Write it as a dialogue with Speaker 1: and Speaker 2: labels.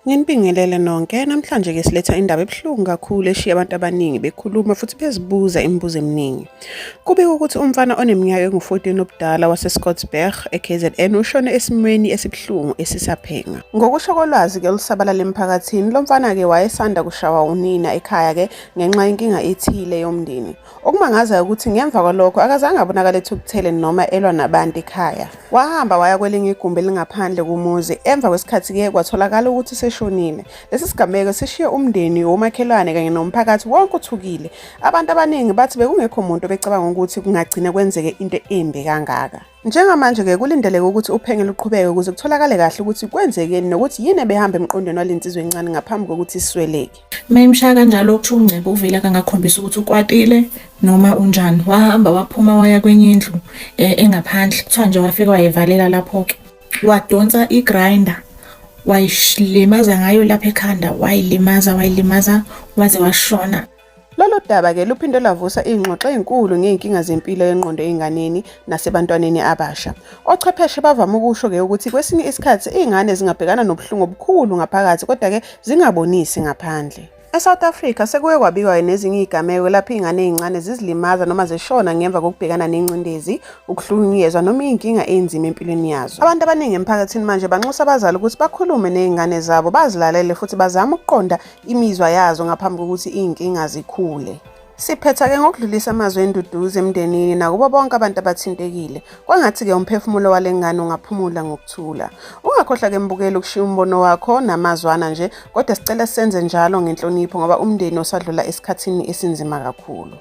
Speaker 1: Nginibingelele nonke, namhlanje ke siletha indaba ebuhlungu kakhulu eshiya abantu abaningi bekhuluma futhi bezibuza imibuzo eminingi. Kubikwa ukuthi umfana oneminyaka engu-14 ubudala waseScottsburg eKZN ushone esimweni esibuhlungu esisaphenywa. Ngokusho kolwazi ke olusabalala emphakathini, lo mfana ke wayesanda kushawa unina ekhaya ke ngenxa yenkinga ethile yomndeni. Okumangazayo ukuthi ngemva kwalokho akazange abonakale ethukuthele noma elwa nabantu ekhaya. Wahamba waya kwelinye igumbi elingaphandle kumuzi. Emva kwesikhathi-ke kwatholakala ukuthi useshonile. Lesi sigameko sishiye umndeni, womakhelwane kanye nomphakathi wonke uthukile. Abantu abaningi bathi bekungekho muntu obecabanga ukuthi kungagcina kwenzeke into embi kangaka. Njengamanje-ke kulindeleke ukuthi uphenyo luqhubeke ukuze kutholakale kahle ukuthi kwenzekeni nokuthi yini ebehamba emqondweni wale nsizwa encane ngaphambi kokuthi isweleke.
Speaker 2: Mayimshaya kanjalo kuthiwa uNgcebo uvele akangakhombisa ukuthi ukwatile noma unjani. Wahamba waphuma waya kwenye indlu engaphandle. Kuthiwa nje wafika wayivalela lapho-ke. Wadonsa i-grinder wayilimaza ngayo lapha ekhanda, wayilimaza wayilimaza waze washona.
Speaker 1: Lolu daba-ke luphinde lwavusa iy'ngxoxo ey'nkulu ngey'nkinga zempilo yengqondo ey'nganeni nasebantwaneni abasha. Ochwepheshe bavame ukusho-ke ukuthi kwesinye isikhathi iy'ngane zingabhekana nobuhlungu obukhulu ngaphakathi kodwa-ke zingabonisi ngaphandle. E-South Africa sekuke kwabikwa nezinye iy'gameko lapho iy'ngane ey'ncane zizilimaza noma zishona ngemva kokubhekana nengcindezi, ukuhlukunyezwa noma iy'nkinga ey'nzima empilweni yazo. Abantu abaningi emphakathini manje banxusa abazali ukuthi bakhulume ney'ngane zabo, bazilalele futhi bazame ukuqonda imizwa yazo ngaphambi kokuthi iy'nkinga zikhule. Siphetha-ke ngokudlulisa amazwi enduduzo emndenini nakubo bonke abantu abathintekile. Kwangathi-ke umphefumulo wale ngane ungaphumula ngokuthula. Ungakhohlwa-ke mbukeli ukushiya umbono wakho namazwana nje, kodwa sicela senze njalo ngenhlonipho ngoba umndeni usadlula esikhathini esinzima kakhulu.